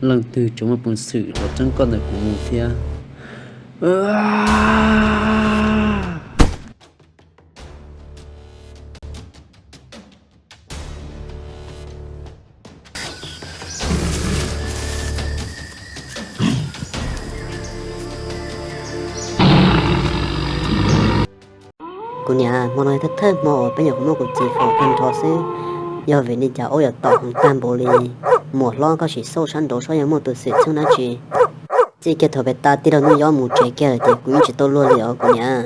Leej twg tseem muaj peev xwm los txeeb koj ntawm kuv mus thiab? Kuv niam, hmo no thawj thawj hmo uas peb nyuam qhuav muaj kuv txiv faus tag nrho xwb, yog vim li cas aub yuav tom heev tag npaum li? Muam hlob, koj sim xauj sab nraud saib yog muaj tus xwm txheej dab tsi. Txij kiag thaum peb tau tij laug Hnub Yob mus tsev kiag lawm ces kuv yeej tsis tau luag li os kuv niam.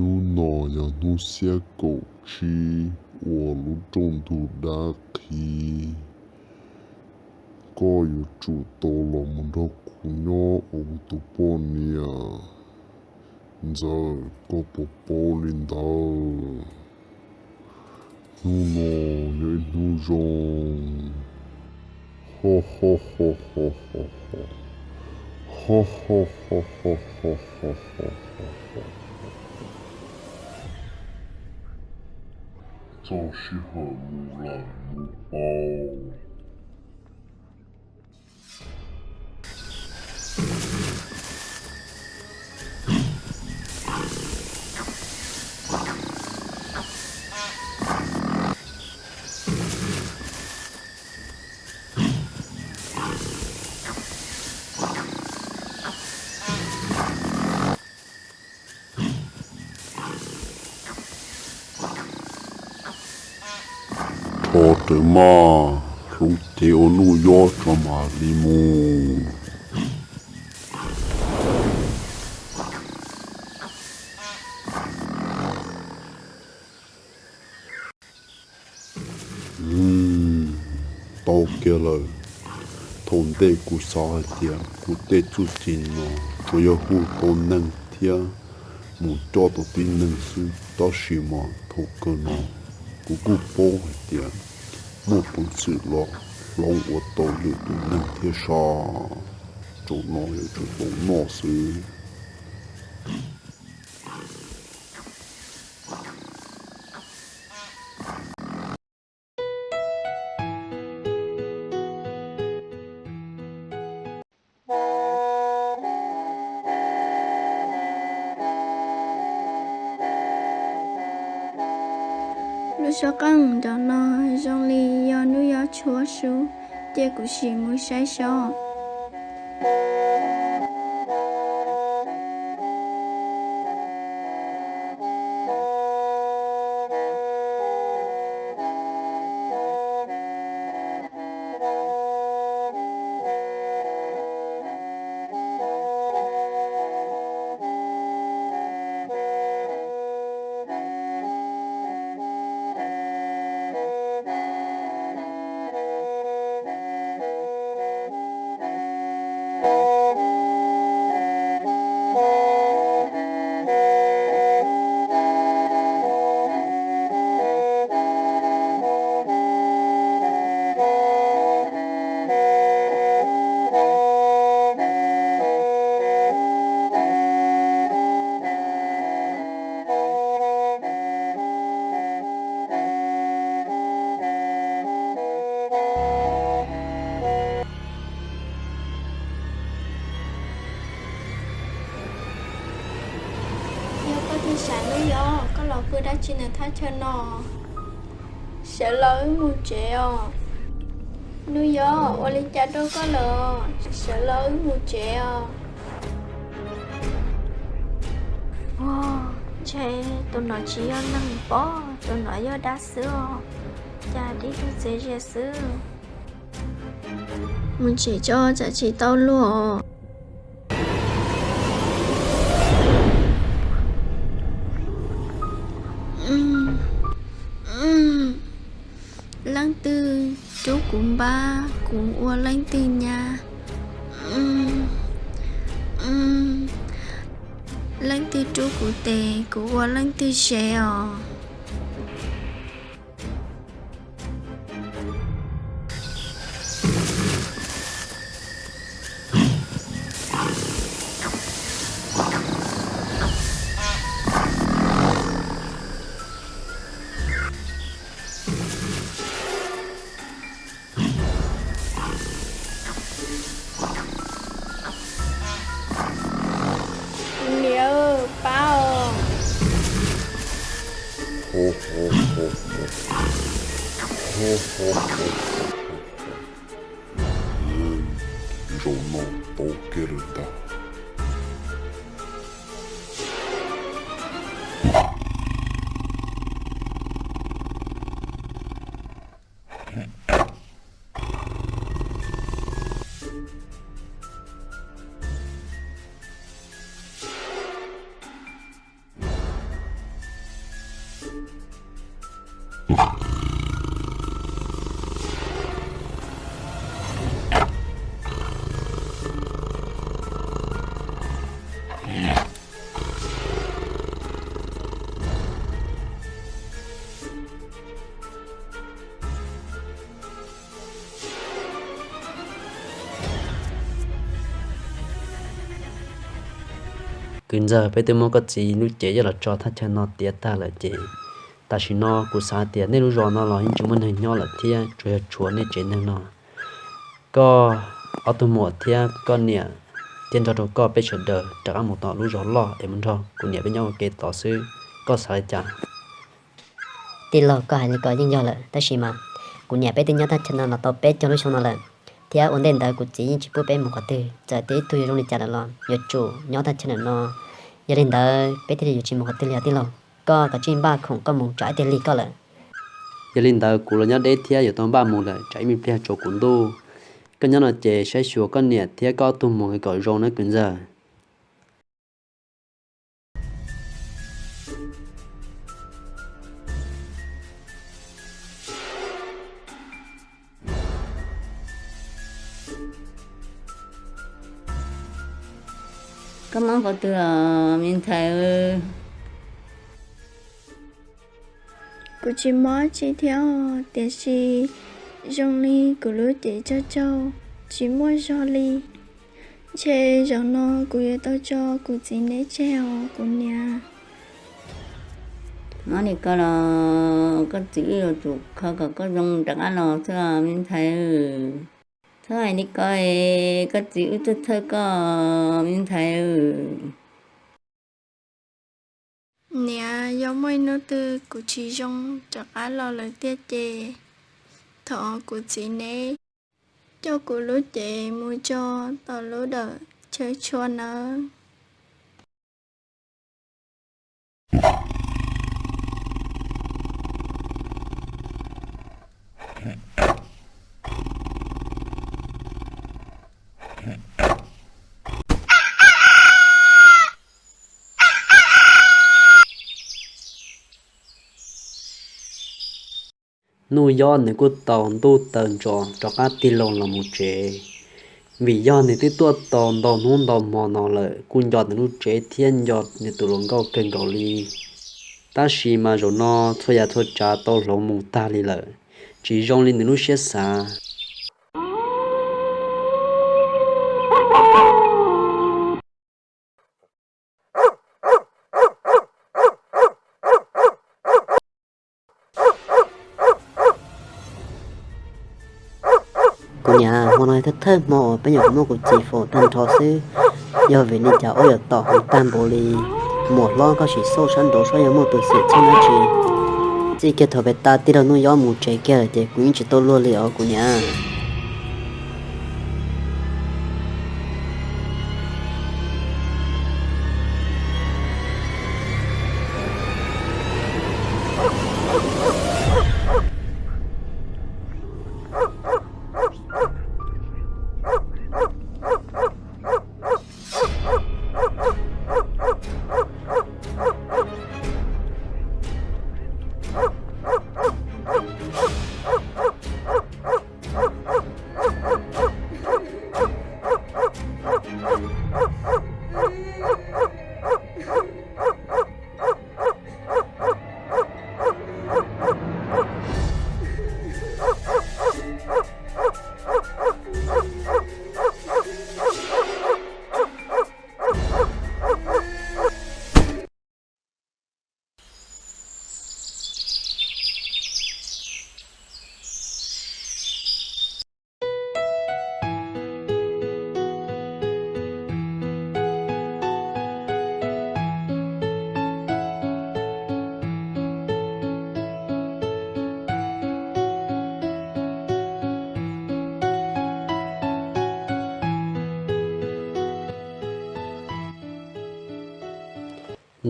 Hnub no yog hnub xiab kaum tsib uas lub rooj ntug dab qhi. Koj yuav tsum tau los mus nrog kuv nyob ua kuv tus poj niam. Ntxawm, koj puas paub li ntawd? Hnub no yog ib hnub zoo. Ho ho ho ho ho ho. Ho ho ho ho ho ho ho. Txog sij hawm mus lawm mus pauv. Rho rawv maj, hloov cev ua nuj yob tso mam li mus. Tau kiag lawm. Thaum ntej kuv xav hais tias kuv tej txuj ci no tsuas yog hu tau neeg thiab mus coj tau tib neeg xwb, tab sis mas thaum kawg no kuv kuj paub hais tias muaj peev xwm los hloov ua tau lwm tus neeg thiab sas. Tsaum no yuav tsum tau noj xwb. Lub suab qeej nram no zoo li yog hnub yog tshuav sub, cia kuv sim mus saib seb. Ua dab tsi ntawm thaj chaw no? Sawv los wb mus tsev os. Nuj Yob, ua li cas rau koj lawm? Sawv los wb mus tsev os. Ntshe tus no tsis yog neeg pob, tus no yog dab xwb os. Cas tib tug txias zias xwb. Mus tsev tso, tsam tsis tau luag. Leej twg rub kuv npab, kuv ua leej twg nyab. Leej twg rub kuv tes, kuv ua leej twg ze os. Niam, pab os. Zaum no tau kiag lawm ntag. Kwv ntxawg, peb twb muab koj txiv lub cev coj los tso thaj chaw no tiav tag lawm ces tam sim no kuv xav tias nej lub zos no los yeej tsis muaj neeg nyob lawm thiab, tsuas yog tshuav nej tsev neeg no. Koj ob tug muam thiab koj niam thiab nrog rau koj peb sawv daws rov qab mus tom lub zos loj es mus nrog kuv niam peb nyob ua ke tod xwb. Koj xav li cas? Tij laug, koj hais li ko yeej yog lawm, tab sis mas kuv niam peb twb nyob thaj chaw no los tau peb caug lub xyoo no lawm, thiab ua ntej ntawd kuv txiv yeej tsis pub peb mus qhov twg, txawm tias ib tug yuav zoo li cas lawm los yuav tsum nyob thaj chaw ntawm no. Yog li ntawd peb thiaj li yuav tsis mus qhov twg li os tij laug. Koj kav tsij npaj khoom koj mus, tsam ib tiag lig koj lawm. Yog li ntawd kuv los nyob deb thiab yuav tau npaj mus lawm, tsam ib me pliag tsaus kuv ntuj. Koj nyob no ces saib xyuas koj niam thiab koj ob tug muam kom zoo nawb kwv ntxawg. Koj mob qhov twg los me ntxhais? Kuv tsis mob tsi thiab os, tiam sis zoo li kuv lub cev tsaug tsaug tsis muaj zog li. Ntshe zaum no kuv yuav tau tso kuv txiv neb tseg os kuv niam. Mob li ko los koj txiv wb yuav tsum kho kom koj zoo rov qab los xwb os me ntxhais. Txhob hais li ko es koj txiv wb tuaj thawj koj me ntxhais. Niam, yog muaj ib hnub twg kuv tsis zoo rov qab los lawm tiag ces thov kuv txiv neb coj kuv lub cev mus tso tom lub dawm chaw tshua nawb. Nuj Yob nws kuj tau ntuj taw ntso rov qab tig loo los mus tsev, vim yog nws twb tuaj tau ntau hnub ntau hmo no lawm, kuj nco nws lub tsev thiab nco nws tus hluas nkauj kawg nkaus li. Tab sis mas zaum no txhua yam txhua tsav tau hloov mus tag li lawm, tsis zoo li nws lub siab xav. Kuv niam, hmo no thawj thawj hmo uas peb nyuam qhuav muab kuv txiv faus tag nrho xwb, yog vim li cas ua yuav tom heev tag npaum li? Muam hlob, koj sim xauj sab nraud saib yog muaj tus xwm txheej dab tsi. Txij kiag thaum pem tas tij laug Nuj Yob mus tsev kiag lawm ces kuv yeej tsis tau luag li os kuv niam.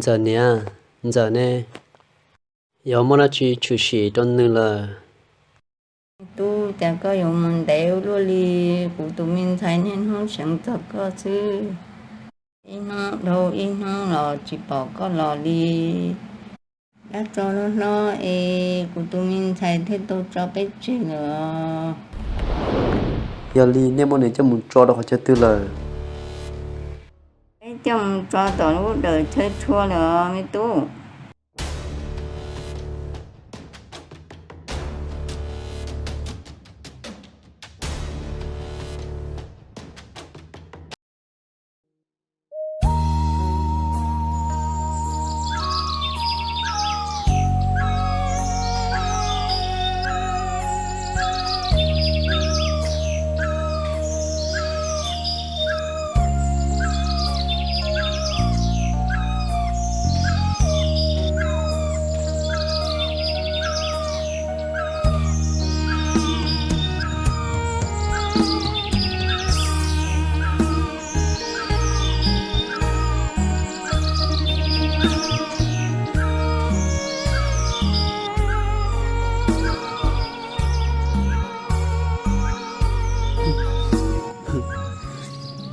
Ntxawm niam, Ntxawm ne, yuav muaj dab tsi tshwm sim rau nws lawm? Tub, cas koj yuav mus ntev ua luaj li? Kuv tus me ntxhais niaj hnub seev txog koj xwb, ib hnub dhau ib hnub los tsis pom koj los li. Dab tso loj hlob es kuv tus me ntxhais thiaj tau tso peb tseg lawm. Yog li nej muab nws coj mus tso rau qhov chaw twg lawm? Peb coj mus tso tom lub dawm chaw tshua lawm os me tub.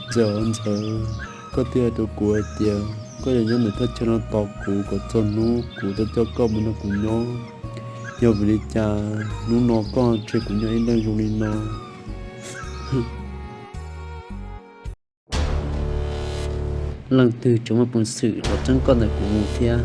Ntxawm, Ntxawm, koj twb hais rau kuv hais tias koj yuav nyob ntawm thaj chaw no tos kuv kom txog hnub kuv tau coj koj mus nrog kuv nyob. Yog vim li cas hnub no koj tseg kuv nyob ib leeg zoo li no? Leej twg tseem muaj peev xwm los txeeb koj ntawm kuv mus thiab?